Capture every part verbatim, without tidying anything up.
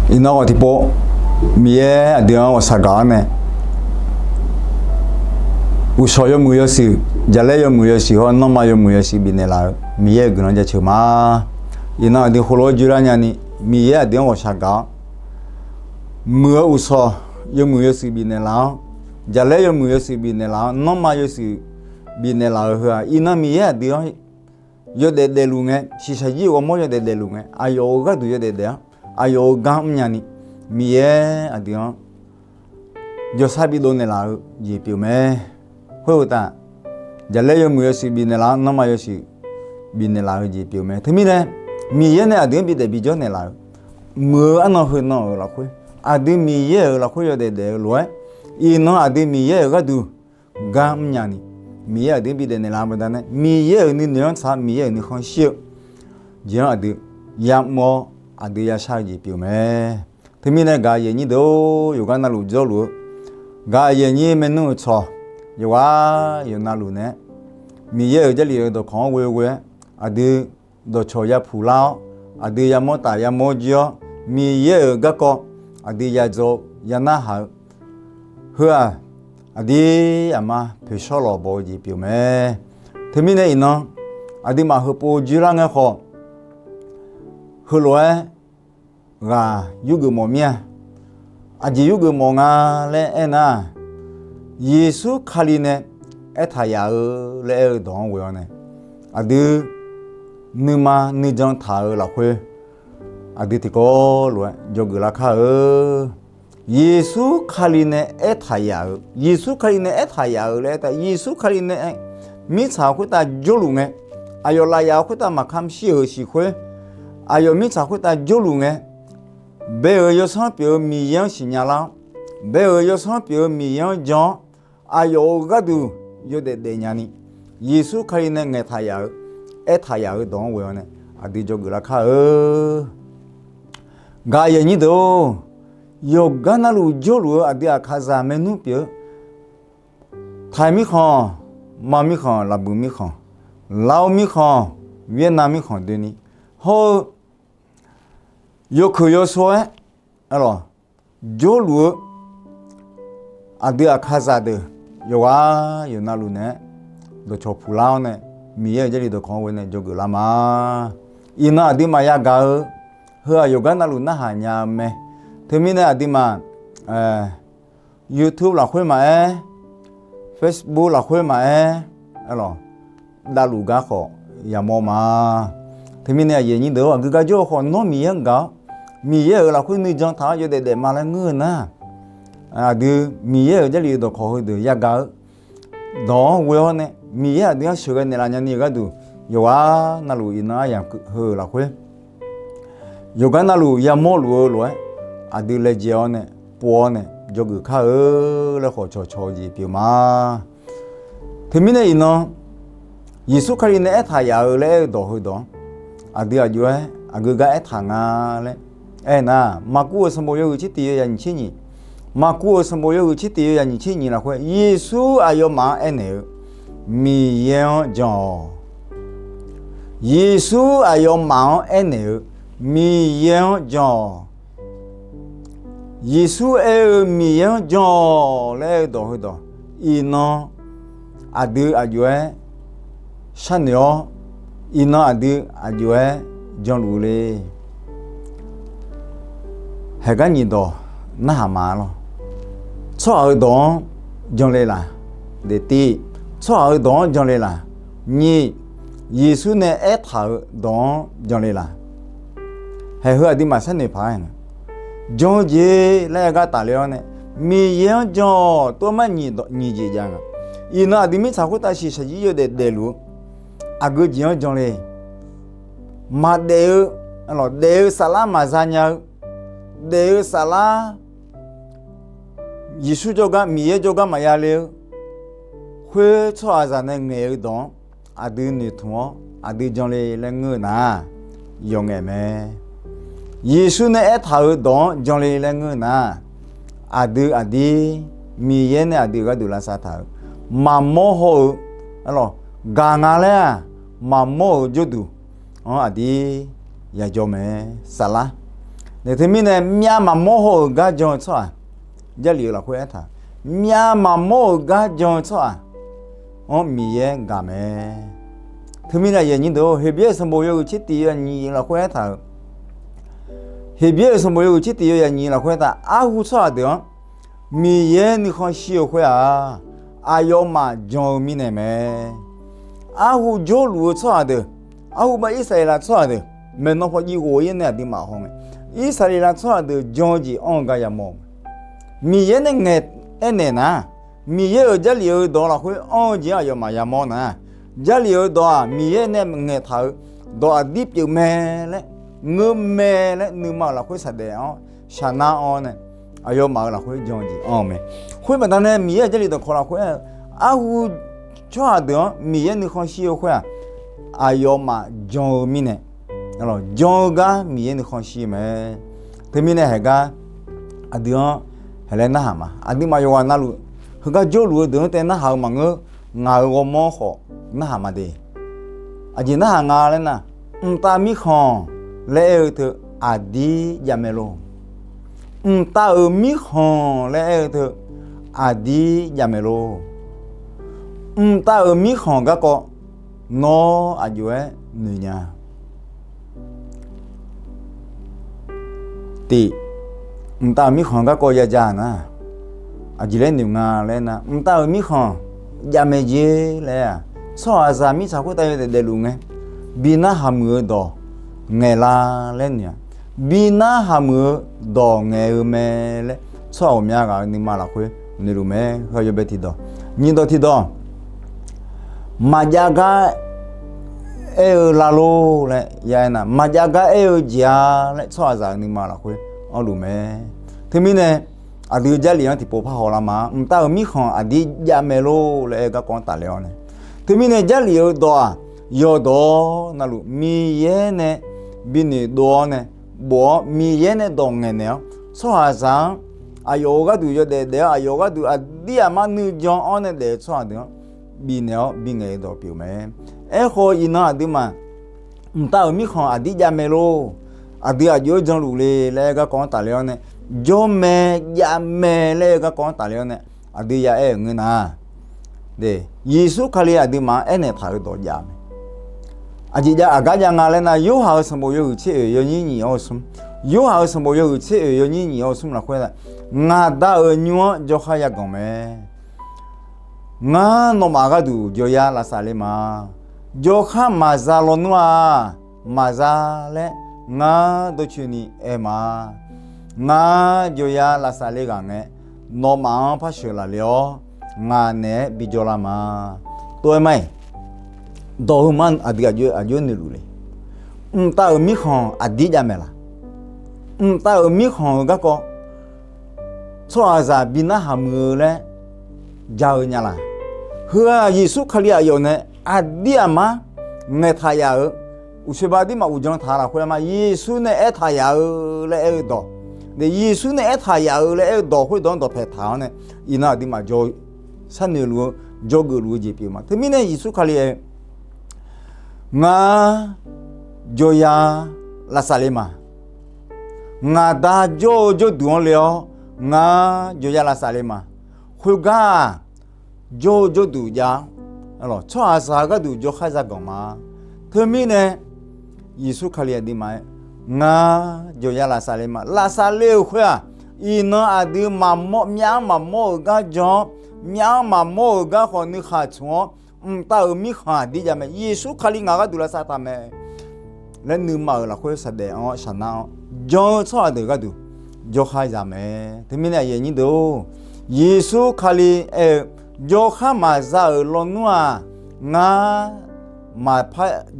Iqnan ghawq tiqpov, Miqyaer aqdui-anr ghawqshaq gaq-awr nae, uqshawq yawmuiq yawshuif, jaqlaer yawmuiq yawshuif hawr nanrma yawmuiq yawshuif bifnaeq laf-euq Miqyaer-euq guiqlanq jaceuq ma. Iqnan aqdui khoerlof-aer joerlar nyani, Miqyaer aqdui-anr ghawqshaq gaq-awr, muiq-eu uqshawq yawmuiq yawshuif bifnaeq laf-awr, jaqlaer yawmuiq yawshuif bifnaeq laf-awr, nanrma yawshuif bifnaeq laf-euq heu-aq, iqnan Miqyaer aqdui-anr yawdaef daefluf ngae, shiqshaq jir-euq ghawrmawr yawdaef daefluf ngae, aqyawf-euq gharduq yawdaef daef-awr, aqyawf-euq gar mrnya ni, Miqyaer aqdui-anr jawrshar bidov naeqlaf-eu jeq pyeuf mae. Khoeruqtaf, jaqlaer yawmuiq yawshuif bifnaeq laf-awr, nanrma yawshuif bifnaeq laf-eu jeq pyeuf mae. Teumirnae, Miqyaer nae aqdui-anr bidaef bijawr naeqlaf-euq, muiq-eu arnan heu nan-euq lafkhoer, aqdui Miqyaer-euq lafkhoer yawdaef daef-eu lof-aer, iqnan aqdui Miqyaer-euq gharduq gar mrnya ni, Miqyaer aqdui-anr bidaef naeqlaf-eu baqdanae, Miqyaer-euq nuinoeq-anr tsaq-awr Miqyaer-euq nuikhanr shir-eu jeq-anr aqdui yamr-awr, aqdui yashar-eu jeq pyeuf mae. Teumirnae gaq-eu aqyuif aqnyir deuq-or, yawqgar navluf jawrluf-eu, gaq-eu aqyuif aqnyir maernmr-euq tsawq, yawqghaq yawqnavluf naeq-aer, Miqyaer-euq Jarlif-euq dawqkawq-anr ghoe ghoe-aer, aqdui dawqcawq yapuq lar-awr, aqdui yamawr taf yamawr jir-awr, Miqyaer-euq garkawv aqdui yadzaw yanarhaq-eu, heu-aq, aqdir aqma poeqshawr lawq baw-eu jeq pyeuf mae. Teumirnae iqnan, aqduimaf heupov joerlar ngae khawf, heulof-aer ghaq yurgeuf mawf mir-a. Aqjeq yurgeuf mawf nga laer aernar, Yeqsur Kali nae aertaq yaf-eu laer aer-eu dawq-anr ghoe-awr nae, aqdui nuima nuijan taq-eu lafkhoer, aqdui tiqkawv lof-aer dzawgeuf lar kar-eu. Yeqsur Kali nae aertaq yaf-euq, Yeqsur Kali nae aertaq yaf-euq laer aertaq, Yeqsur Kali nae mirtsaq khoertav jawrluf ngae, aqyawf lafyaf khoertav maqkamq shir-euq siq khoer, aqyawf mirtsaq khoertav jawrluf ngae, bae-euq yawsanr pyeuf-eu Miqyaer-anr siqnya lar-awr, bae-euq yawsanr pyeuf-eu Miqyaer-anr jan-awr, aqyawf-euq gharduq yawdaef daef nya ni, Yeqsur Kali nae ngaeqtaq yaf-eu, aertaq yaf-eu dawq-anr ghoe-awr nae, aqdui dzawgeuf lar kar-eu. Gaq-eu aqyuif aqnyir deuq-or, yawqgar navluf jawrluf-eu aqdui Aqkaqzaq maernmr pyeuf-eu, Taiq mirkhanq, Manq mirkhanq, Laqbuiq mirkhanq, Laov mirkhanq, Vietnam mirkhanq doeni hawr-eu, yawkeuq yawshaw-aer, arlawq, jawrluf-eu aqdui Aqkaqzaq deuq yawqghaq yawqnavluf naeq-aer dawqcawq puq lar-awr nae, Miqyaer-euq Jarlif dawqkawq-anr ghoe nae dzawgeuf lar ma. Iqnan aqduimaf yagaq-eu heu-aq yawqgar navluf narhaq nya-eu mae. Teumirnae aqduimaf YouTube lafkhoer maqaer, Facebook lafkhoer maqaer, arlawq, davluf gar khawf yamawr ma. Teumirnae aqyuif aqnyir deuq-or, aqgeu gar jawr-eu khawf nawr Miqyaer-anr gaq-awr, Miqyaer-euq lafkhoer nuijan taq-awr yawdaef daef ma laer ngeur-eu nar, aqdui Miqyaer-euq Jarlif-eu dawqkawq heudeuq yagaq-eu dawq-anr ghoe-awr nae, Miqyaer aqdui-anr sheuqghae naeqlaf nyani-euq gharduq, yawqghaq navluf iqnan aryamq heu-euq lafkhoer, yawqgar navluf yamawr luf-eu lof-aer, aqdui laejae-awr nae, pov-awr nae, dzawgeuf kar-eu laer khawf cawqcawq-eu jeq pyeuf ma. Teumirnae iqnan, Yeqsur Kali nae aertaq yaf-eu laer aer-eu dawq heudawq-anr, aqdui aqjox-aer aqgeu gar aertaq nga laer aernar, Maqkuv-euq sanqbof yawhuiq tser tiq yawzaq nyiq tser nyiq, Maqkuv-euq sanqbof yawhuiq tser tiq yawzaq nyiq tser nyiq lafkhoer, Yeqsur aqyawfmaf-anr aernaeq-eu, Miqyaer-anr jan-awq. Yeqsur aqyawfmaf-anr aernaeq-eu, Miqyaer-anr jan-awq. Yeqsur aer-eu, Miqyaer-anr jan-awq laer aer-eu dawq heudawq, iqnan aqdui aqjox-aer sharnoeq-awr, iqnan aqdui aqjox-aer janluf le. Haeqgar nyiq dawq narhaq ma lawr. Tsawrhaq-euq dawq-anr jan le laq? Daeftiv, tsawrhaq-euq dawq-anr jan le laq? Nyiq, Yeqsur nae aertaq-euq dawq-anr jan le laq? Haeq heu aqduimaf sharnoeq paq-aer, jan-eu jeq laer aer gar tafler-awr nae, Miqyaer-anr jan-awq tov mar nyiq dawq nyiq jeq jav nga. Iqnan aqdui mirtsaq khoertav shiqshaq jir yawdaef daefluf-eu aqgeu jeq-anr jan le. Maqdaef-eu, daef-eu saflar maqza nya-eu, daef-eu saflar Yeqsur jawrgar, Miqyaer jawrgar maqya le-eu, khoer tsawrhaqzaq nae ngaeq-eu dawq-anr aqdui noeqtmq-awr aqdui jan le laer ngeur-eu nar, yawqngaef mae. Yeqsur nae aertaq-euq dawq-anr jan le laer ngeur-eu nar, aqdui aqdir Miqyaer nae aqdui gharduq lavsav taq-euq maqmawr haw-eu, gaq nga laer-aq maqmawr-euq jawrduq-anr aqdir yajawr mae. Saflar Nae teumirnae myav maqmawr haw-euq gar jan-eu tsawrhaq, Jarlif-euq lafkhoer aertaq, myav maqmawr-euq gar jan-eu tsawrhaq-anr Miqyaer gaq mae. Teumirnae aqyuif aqnyir deuq-or, Heqbyaer-euq sanqbof yawhuiq tser tiq yawnyif lafkhoer aertaq-euq, Heqbyaer-euq sanqbof yawhuiq tser tiq yawnyif lafkhoer aertaq, arhu tsawrhaq deuq-anr Miqyaer nuikhanr shir-eu khoer-aq, aqyawfmaf jan-eu mirnae mae. Arhu jawrluf-eu tsawrhaq deuq, arhu bar Irsaqleqlav tsawrhaq deuq, maeqnan paw jiv ghof-ir nae aqduimaf haw ngae, Irsaqleqlav tsawrhaq deuq jan-eu jeq anr-eu gar yamawr-eu mae. Miqyaer nae ngaeq aernaeq nar, Miqyaer-euq Jarlif-euq dawq lafkhoer anr-eu jeq-anr aqyawfmaf yamawr nar, Jarlif-euq dawq-aq Miqyaer nae ngaeqtaq-eu dawq aqdir pyeuf mae laer, ngeur mae laer nuima-euq lafkhoer saqdaef-awr shaqnar-awr nae, aqyawfmaf-euq lafkhoer jan-eu jeq anr-eu mae. Khoer baqdanae Miqyaer-euq Jarlif dawqkawq lafkhoer aer-eu, arhu tsawrhaq deuq-anr Miqyaer nuikhanr shir-eu khoer-aq, aqyawfmaf jan-eu mirnae, jan-eu gar Miqyaer nuikhanr shir-eu mae. Teumirnae haeq gar aqdui-anr haeq laer narhaq ma. Aqduimaf yawqghaq navluf heugar jawrluf-eu deuq-anr taev narhaq-eu maqngeur. Ngaq-euq ghawrmawr khawf narhaq ma de. Aqjeq narhaq nga laer nar, mqtav mirkhanq laer aer-eu teu aqdir jav mae lor. Mqtav-euq mirkhanq laer aer-eu teu aqdir jav mae lor. Mqtav-euq mirkhanq garkawv nawr aqjox-aer noeq nya. Tiq, mqtav-euq mirkhanq garkawv ya ja nar, aqjeq laer noeq nga laer nar, mqtav-euq mirkhanq jav mae jer laer-aq, tsawrhaqzaq mirtsaq khoertav yawdaef daefluf ngae, bi narhaq muiq-eu dawq ngaeqlar laer noeq-a. Bi narhaq muiq-eu dawq ngaeq-eu mae laer tsawrhaq ghawqmya ghaq-euq nuima lafkhoer noeqluf mae. Heu yawbae tiqdawq. Nyiqdawq tiqdawq, maqjav gar aer-eu lar lor laer ya aer nar, maqjav gar aer-eu jeq-a laer tsawrhaqzaq-euq nuima lafkhoer anrluf mae. Teumirnae aqdui Jarlif-anr tiqpov parhaw lar ma. Mqtav-euq mirkhanq aqdir jav mae lor laer aer-eu garkawv-anr tafler-awr nae, teumirnae Jarlif-euq dawq-aq, yawqdawq navluf Miqyaer nae bi noeqdov-awr nae, bof-awr Miqyaer nae dawq ngaeqnaeq-awr, tsawrhaqzaq-anr aqyawf-euq gharduq yawdaef daef-awr, aqyawf-euq gharduq aqdir aqmar nuijan-awr nae daef-eu tsawrhaq deuq-anr bifnaeq-awr bingaeq-eu dawq pyeuf mae. Aerkhawf iqnan aqduimaf mqtav-euq mirkhanq aqdir jav mae lor, aqdui aqjox-aer janluf le laer aer-eu garkawv-anr tafler-awr nae, jawr mae, jav mae laer aer-eu garkawv-anr tafler-awr nae, aqdui ya aer-euq ngeur nar, Yeqsur Kali aqduimaf-anr aernaeq taq-euq dawq jav mae. Aqjeq jav aqgar jav nga laer nar, Yorhaq-euq sanqbof yawhuiq tser oeq yawnyir nyiq-awr smr, Yorhaq-euq sanqbof yawhuiq tser oeq yawnyir nyiq-awr smr lafkhoer, ngaq Da-euq nymr-anr jawrkhar yaganq mae. Ngar nawmaf gharduq jawryar lavsav le ma. Jawrkhar maqza lawnmr-aq, maqza laer ngar dawrcoeni aer ma. Ngar jawryar lavsav le ghaq ngae, nawmaf-anr par sheuqlaf le-awr, ngaq naeq-aer bijawr lar ma. Tov-aer ma-iq, dawq heu ma aqdui aqjox-aer noeqluf le. Mqtav-euq mirkhanq aqdir jav maeq laq? Mqtav-euq mirkhanq-euq garkawv tsawrhaqzaq bi narhaq muiq-eu laer ja-eu nya laq? Heu-aq Yeqsur Kali aqyawf nae aqdir aqmar ngaeqtaq yaf-euq, uqshoe ba dirmaf uqjan taq lafkhoer ma, Yeqsur nae aertaq yaf-eu laer aer-eu dawq, Yeqsur nae aertaq yaf-eu laer aer-eu dawq khoerdawq-anr dawqpae taq-awr nae, iqnan aqduimaf jawr sharnoeq luf-eu, jawrgeuf luf-eu jeq pyeuf ma. Teumirnae Yeqsur Kali aer, ngar jawryar lavsav le ma. Ngaq Da jawr-eu jawrduq-anr le-awr, ngar jawryar lavsav le ma. Khoergar-aq, jawr-eu jawrduq jav-awr, tsawrhaqzaq gharduq jawrkhar zaganq ma. Teumirnae Yeqsur Kali aqduimaf-aer, ngar jawryar lavsav le ma. Lavsav le-euq khoer-aq, iqnan aqdui maqmawr, myav-anr maqmawr-euq gar jan-awr, myav-anr maqmawr-euq gar khawf nuikhaq tmq-awr, mqtav-euq mirkhanq aqdir jav mae. Yeqsur Kali ngaq gharduq lavsav taq mae laer nuima-euq lafkhoer saqdaef-awr shaqnar-awr, jan-eu tsawrhaq deuq gharduq jawrkhar za mae. Teumirnae aqyuif aqnyir deuq-or, Yeqsur Kali aer-eu, jawrkhar maqza-euq lawnmr-aq, ngar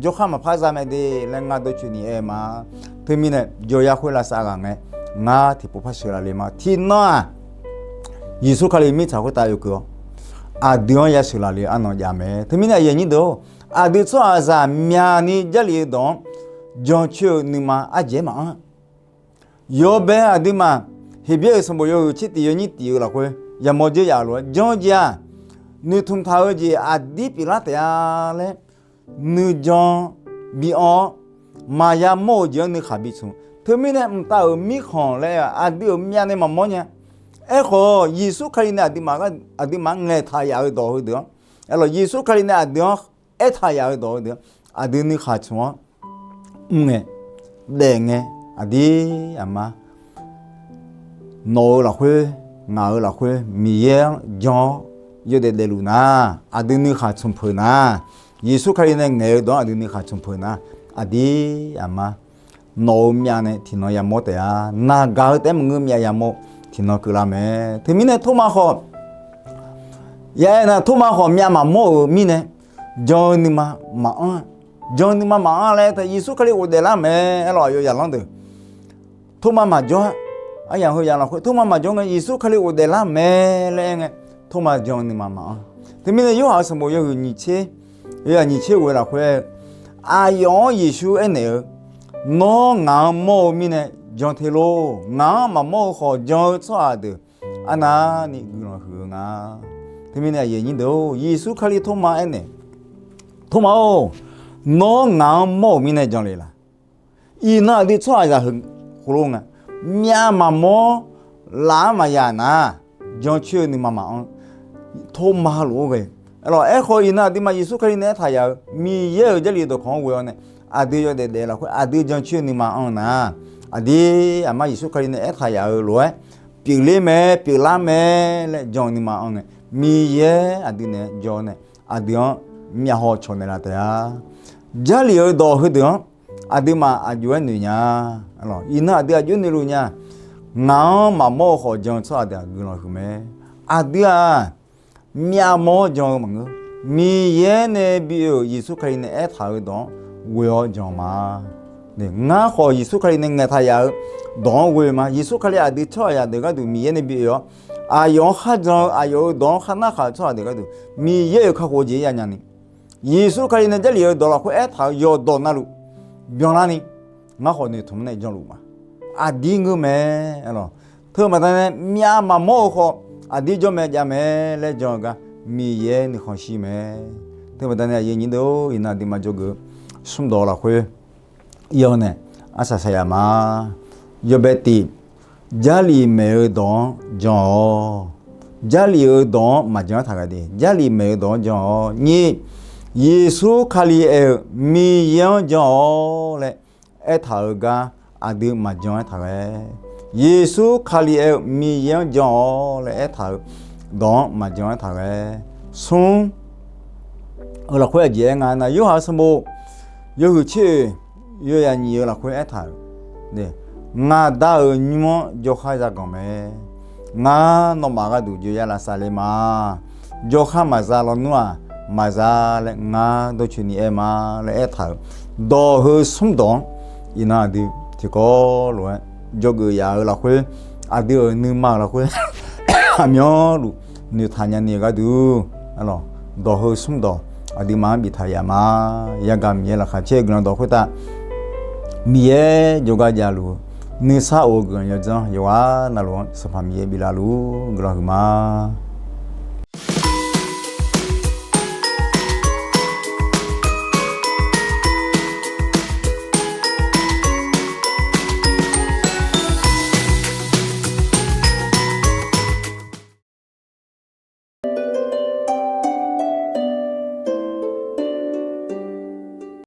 jawrkhar maqpar za mae de laer ngar dawrcoeni aer ma. Teumirnae jawryar khoer lavsav ghaq ngae, ngar tiqpov par sheuqlaf le ma. Tiqnan-aq, Yeqsur Kali mirtsaq khoertav yawkeuv-awr, aqdui-anr ya sheuqlaf le-eu arnan jav mae. Teumirnae aqyuif aqnyir deuq-or, aqdui tsawrhaqzaq myaqni Jarlif-eu dawq-anr jancoer-eu nuima ardzaeq-aer maqanr. Yawbae aqduimaf Heqbyaer-euq sanqbof yawhuiq tser tiq yawnyir tiq-eu lafkhoer yamawr dzer yaf-eu lof-aer jan-eu jeq-aq, noeqtmq taq-eu jeq aqdir pyeuflar taef-a laer nuijan bi anr-awr, maqya mawr-eu jeq-anr nuikhaq bi tmq. Teumirnae mqtav-euq mirkhanq laer aqdui-euq myav nae maqmawr nya. Aerkhawf, Yeqsur Kali nae aqduimaf, aqduimaf-anr ngaeqtaq yaf-eu dawq heudeuq-anr, aerlawq, Yeqsur Kali nae aqdui-anr aertaq yaf-eu dawq heudeuq-anr, aqdui nuikhaq tsmq-anr mr ngae, daef ngae, aqdir aqma nawq-eu lafkhoer, ngaq-euq lafkhoer Miqyaer-anr jan-awr yawdaef daefluf nar, aqdui nuikhaq tsmq peuq nar, Yeqsur Kali nae ngaeq-eu dawq-anr aqdui nuikhaq tsmq peuq nar, aqdir aqma nawq-euq myav nae tiqnan yamawr taef-a. Naqgaq-eu taef-aer maqngeur myav yamawr tiqnan keuvlar mae. Teumirnae Tormav khawf, ya aer nar, Tormav khawf myav maqmawr-euq mirnae, jan-eu nuima maqanr. Jan-eu nuima maqanr laer aer taq, Yeqsur Kali ghofdaef lar mae. Aerlawq, aqyawf zaqlanr deuq Tormav maqjawr-a. Aryamq heu yamq lafkhoer Tormav maqjawr ngae, Yeqsur Kali ghofdaef lar mae laer aer ngae, Tormav jan-eu nuima maqanr. Teumirnae Yorhaq-euq sanqbof yawhuiq nyiq tser, yawzaq nyiq tser ghof-eu lafkhoer aer-eu, aqyawf-anr Yeqsur aernaeq-eu, Nawr ngaq-anr mawr-eu mirnae jan te lor. Ngaq-anr maqmawr-eu khawf jan-eu tsawrhaq deuq arnavni guiqlanq huiq-eu nga. Teumirnae aqyuif aqnyir deuq-or, Yeqsur Kali Tormav aernaeq, Tormav-or, nawr ngaq-anr mawr-euq mirnae jan le laq? Iqnan aqdui tsawrhaqzaq heu khoerlof nga, myav maqmawr, laf-anr maqyaf nar, jancoer-eu nuima maqanr. Tormav luf-anr ghae, aerlawq, aerkhawf iqnan aqduimaf Yeqsur Kali nae aertaq yaf-eu Miqyaer-euq Jarlif dawqkawq-anr ghoe-awr nae, aqdui yawdaef daef lafkhoer aqdui jancoer-eu nuima anr-eu nar, aqdir aqma Yeqsur Kali nae aertaq yaf-eu lof-aer pyeufler mae, pyeuflar mae laer jan-eu nuima anr ngae, Miqyaer aqdui naeq-aer jawr-awr nae, aqdui-anr myavhaw cawq naeqlaf taef-a. Jarlif-eu dawq heudeuq-anr aqduimaf aqjox-aer noeq nya. Iqnan aqdui aqjox noeqluf nya. Ngaq-anr maqmawr-eu khawf jan-eu tsawrhaq deuq-aq guiqlanq huiq mae. Aqdui-aq, myavmawr-awr jan-eu maqngeur. Miqyaer nae bi oe-euq Yeqsur Kali nae aertaq-eu dawq-anr ghoe-awr jan ma. Ngar khawf Yeqsur Kali nae ngaeqtaq yaf-eu dawq-anr ghoe ma. Yeqsur Kali aqdui tsawrhaqzaq deuq gharduq Miqyaer nae bi oe-awr, aqyawf-anr kharjan-eu, aqyawf-euq dawq-anr kharnar khaq-eu tsawrhaq deuq gharduq Miqyaer-euq kakhof jeq-ir ya nyani, Yeqsur Kali nae Jarlif-eu dawq lafkhoer aertaq-eu yawqdawq navluf byanlarni, ngar khawf noeqtmq nae janluf ma. Aqdir ngeur mae. Teu baqdanae myav maqmawr-eu khawf, aqdir jawr mae jav mae laer jan-eu gar Miqyaer nuikhanr shir mae. Teu baqdanae aqyuif aqnyir deuq-or, iqnan aqduimaf jawrgeuf-eu smrdawq lafkhoer ir-awr nae arsaq saqyaf ma. Yawbae tiq, Jarlif maeq-eu dawq-anr jan-awq. Jarlif-eu dawq-anr maqjan-aer taq ghae de. Jarlif maeq-eu dawq-anr jan-awq. Nyir, Yeqsur Kali aer-eu Miqyaer-anr jan-awq laer aertaq-eu gar aqdui maqjan-aer taq ghae. Yeqsur Kali aer-eu Miqyaer-anr jan-awq laer aertaq-eu dawq-anr maqjan-aer taq ghae. Smr-eu lafkhoer aqjeq aer nga nar, Yorhaq-eu sanqbof yawhuiq tser-oeq yawzaq nyiq-eu lafkhoer aertaq-euq, Ngaq Da-euq nymr-anr jawrkhar zaganq mae. Ngar nawmaf gharduq jawryar lavsav le ma. Jawrkhar maqza lawnmr-aq, maqza laer ngar dawrcoeni aer ma laer aertaq-euq dawq heu smrdawq-anr, iqnan aqdui tiqkawv lof-aer jawrgeuf yaf-eu lafkhoer, aqdui-euq nuima-euq lafkhoer aqmyanluf noeqtaq nyani-eu gharduq, dawq heu smrdawq aqduimaf-anr biftaq yaf ma. Yagaq Miqyaer laqkhaq caer-eu guiqlanq dawq khoertav Miqyaer jawrgar javluf-eu nuisar of-eu guiqlanq yawdzanr yawqghaq navluf-anr Sanqpaq Miqyaer biflaf luf-ur guiqlanq huiqma.